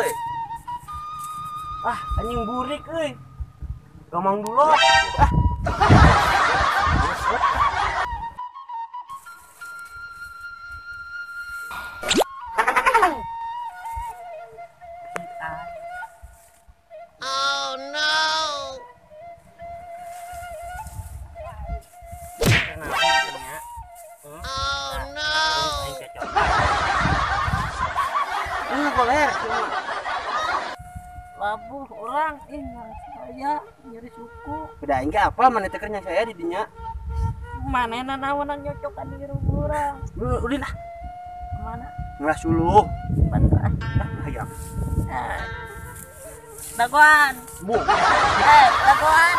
euy. Ah, anjing burik euy. Gamang dulu. Ah. Oh no. Oh no. Ini koler cuma. Labuh orang nyari saya nyari suku. Udah enggak apa mana tekernya saya di dinya. Manehna naonan nyocokan di urang. Ulin ah. Mana? Ngelah suluh. Bentar. Ah, hayang. Dagoan. Bu. Dagoan.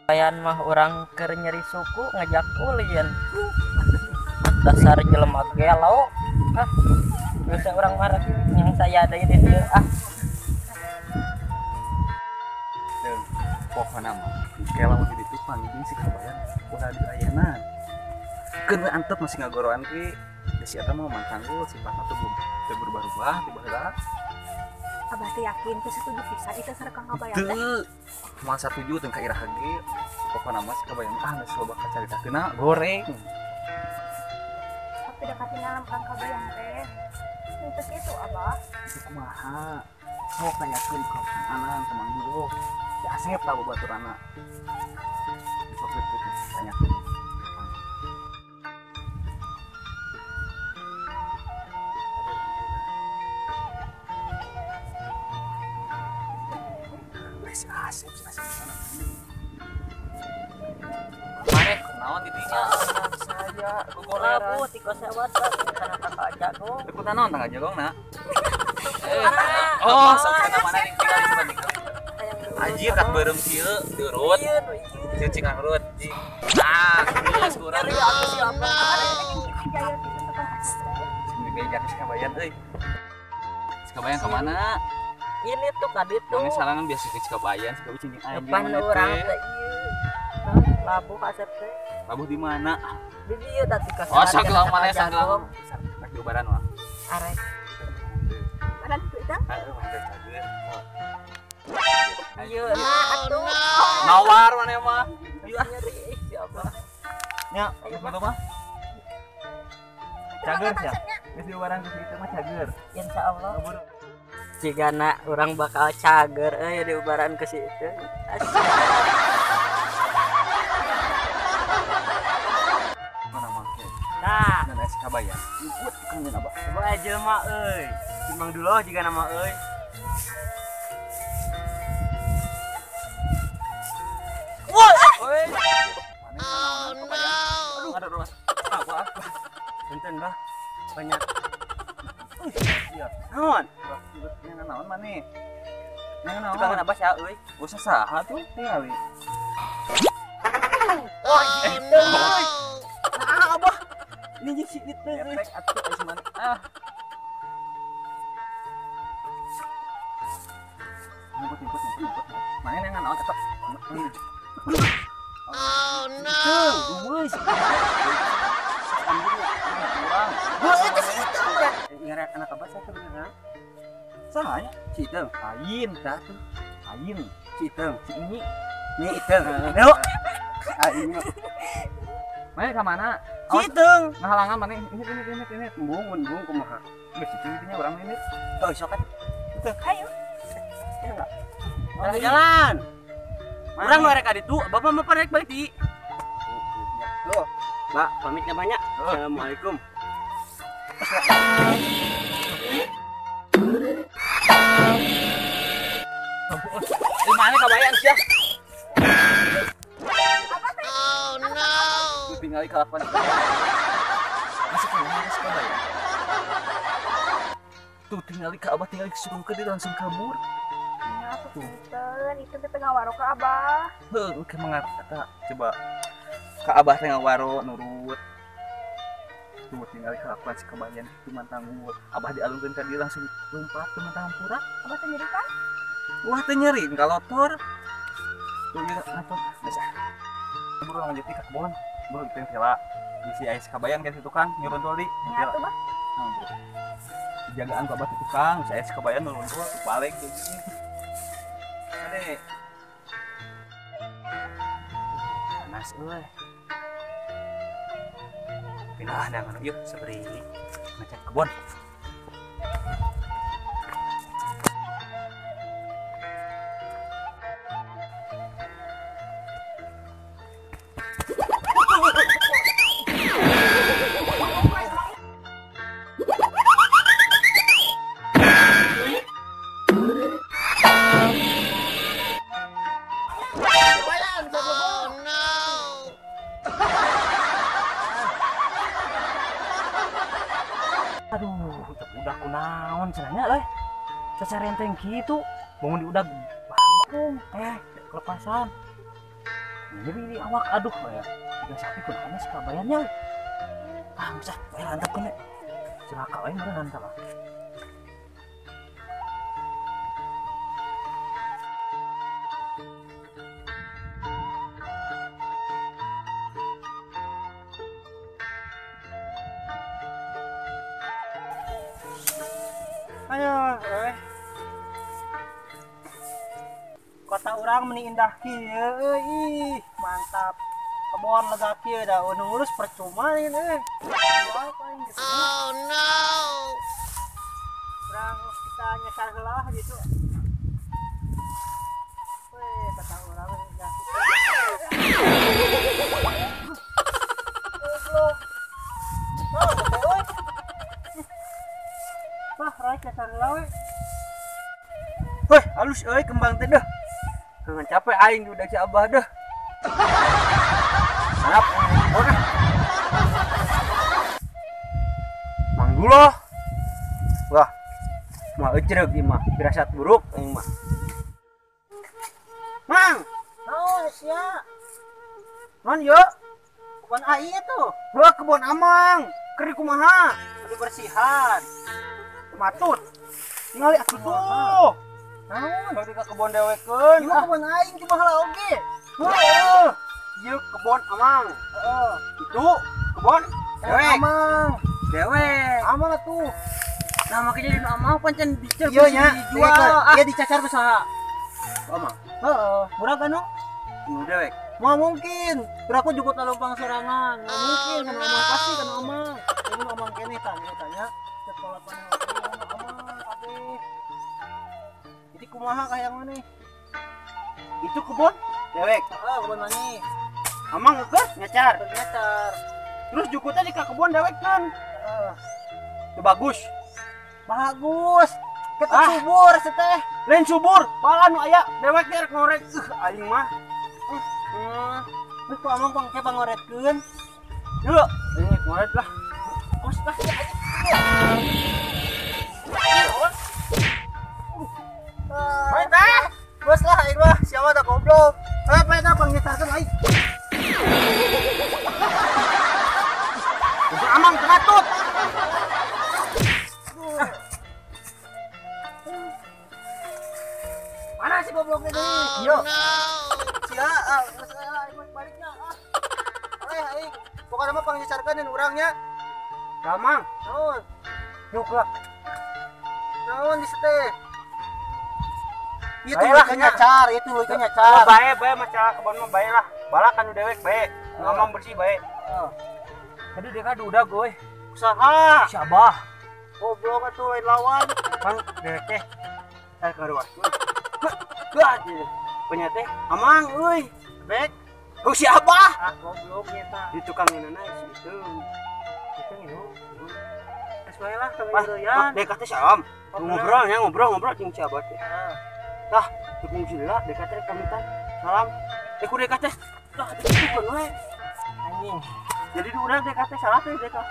Bayan mah orang keur nyeri suku ngajak ulin. Dasar jelema gelo. Ah. Bisa orang marah yang saya ada ini dia ah. Dan pokoknya mah kalau masih ditupang ini si Kabayan ulah dilayanan. Keun we antep masih ngagoroan ki. Da si eta mah mantanggul sifatna teu berubah-ubah tiba-tiba. Abah teh yakin teu setuju pisan itu sareng Kang Kabayan teh. Teu. Moal satuju teu ka iraha ge. Pokona mah si Kabayan ah geus loba kacaritakeunna goreng. Tapi da katinggalan Kang Kabayan teh. Teu kitu Abah. Itu kumaha? Sok nanyakeun ka Kang Anang ka Mang Dulo. Si Asep lah babaturanna. Sok tanyakeun. Si Asep, si Asep mana? Maneh kunaon di dinya? Saya gogoleran. Labuh tiko sewat kana tangga jago. Ikutan naon tangga jagongna? Oh, sampai mana nih tinggal di mana? Anjir kat beureum kieu turut. Cicing urut. Nah, geus kurang. Sing dibeja si Kabayan euy. Si Kabayan ka mana? Ini tuh kadi tuh. Ini sarangan biasa ke Cikabayan, Cikabayan cing anjing. Depan urang teh ieu. Labuh kasep teh. Labuh di mana? Di dieu da ti ka. Oh, sanggelang mana sanggelang. Rek diubaran mah. Arek. Baran teu teh? Heeh, mah teh cager. Ieu nah atuh. Nawar maneh mah. Ieu ah nyeri siapa? Nya, kitu mah. Cager sia. Geus diubaran ke situ mah cager. Insyaallah. Jigana orang bakal cager euy diubaran ke situ. Mana make? Nah, dan si Kabayan. Ikut kangen abah. Coba jelema euy. Si Mang Dulo jigana mah euy. Woi. Oh no. Aduh, aduh. Apa? Punten, Bah. Banyak. Iya. Naon? Nya naon maneh? Nya naon? Tukangan abah sia euy. Usah saha tuh tingali. Oh no. Nah, abah. Ini jeung si itu euy. Efek atuh geus maneh. Ah. Ngumpet ngumpet ngumpet. Maneh nya naon eta? Oh no. Geus. Kurang. Heuh, itu si itu. Ngarek anak abah sia beneran. Sahanya? Si Iteung. Lain. Tah tuh. Lain. Si Iteung. Si Inyi. Nih Iteung. Yuk. Ah ini. Maneh ka mana? Si Iteung. Ngahalangan maneh. Ini. Embung kumaha. Geus cicing dinya urang ini. Oh, sok kan. Iteung. Ayo. Jalan. Urang nu rek ka ditu, bapak mah rek balik di. Tuh. Mbak, pamitnya banyak. Assalamualaikum. Di mana Kabayan sia? Oh no. Tinggal kalakuan. Masih kena si Kabayan. Tuh tinggal ka abah tinggal surung ke dia langsung kabur. Nya atuh punten, itu teh ngawaro ka abah. Heuh, ke mangat eta coba. Ka abah teh ngawaro nurut. Tuh tinggal kalakuan si Kabayan itu mantanggut. Abah dialungkeun ka dia langsung lompat ke mantang hampura. Abah teh nyeri kan? Wah teh nyeri kalotor. Tuh ieu ngaton. Geus ah. Buru lanjut ka kebon. Buru teh tela. Di si aya si Kabayan kan situ Kang nyurun toli. Nya atuh bah. Nah, bro. Jagaan babat tukang, saya si Kabayan nurun gua balik jadi. Ade. Panas euy. Pindah dangan yuk seberi ngecek kebon. Aduh, udah kunaon cenanya leh. Cacarenteng kitu, bangun di udah bangkung, kelepasan. Jadi ini awak aduh ya. Tiga sapi kunaonnya si Kabayannya. Ah, bisa, bae lantapkeun we. Celaka we meureun lantap ah. Ayo, kota urang meni indah kieu euy, ih, mantap. Kebon lega kieu da ngurus percuma ieu euy. Oh no. Urang kita nyesal heula gitu. Weh, kota urang indah kieu. Goblok. Oh, euy. Wah, raik nyesal heula we. Weh, halus euy kembang teh deh. Jangan capek aing udah si Abah deh. Harap, ora. Mangguloh. Wah. Mah ecreug ieu mah, firasat buruk aing mah. Mang, naon sia? Non yo. Kebon ai itu. Heuh, kebon Amang. Keur kumaha? Dibersihan. Matut. Ningali atuh tuh. Naon? Bagi ka kebon dewekeun. Ieu kebon aing cuma heula oge. Heuh. Ieu kebon Amang. Heeh. Itu kebon dewek. Amang. Dewek. Amang atuh. Nah, makanya di Amang pancen dicer ieu nya dijual. Ieu dicacar ku saha? Amang. Heeh. Murah kan nu? Nu dewek. Moal mungkin. Beraku jukut lalompang sorangan. Moal mungkin kana Amang pasti kana Amang. Ieu Amang keneh tah tanya. Sekolah paneh Amang kabeh. Jadi kumaha kahayang maneh? Itu kebon dewek. Heeh, kebon maneh. Amang ngeukeun nyacar. Nyacar. Terus jukutnya di ka kebon dewek kan. Heeh. Itu bagus. Bagus. Kita subur seteh. Lain subur, bala nu aya dewek teh rek ngorek. Aing mah. Terus ku Amang pangke pangoretkeun. Yeuh, ini ngoret lah. Os lah. Bae teh. Bos lah aing mah, siapa dah goblok. Eh, bae tah panggitarkeun aing. Itu Amang tenatut. Mana si gobloknya deui? Yo. Sia, geus aing baliknya. Ah. Oleh aing. Pokona mah panggitarkeun dan urangnya. Amang. Naon? Yuk lah. Naon di teh? Itu leukeun nyacar, itu leukeun nyacar. Bae, bae masalah kebon mah bae lah. Balak anu dewek bae. Ngomong bersih bae. Heeh. Tadi deka udah gue. Usaha. Si Abah. Goblok atuh lain lawan. Mang dewek teh. Tar karuas. Wah, punya teh Amang euy. Bek. Oh si Abah. Ah goblok eta. Di tukang ngeunana si itu. Itu ngeunu. Geus bae lah teu Deka teh salam. Ngobrolnya ngobrol-ngobrol jeung si Abah teh. Tah, dukung sila deka teh kamitan. Salam. Eh ku deka teh. Tah ditukeun we. Anjing. Jadi di urang deka teh salah teh deka.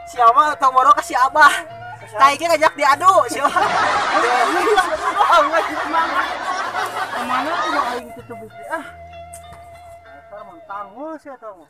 Si Abah tong boro ka si Abah. Tai ge ngajak diadu si Abah. Ah, enggak gitu mah. Kemana tuh aing tutup ah. Dasar mun tanggul sia tong.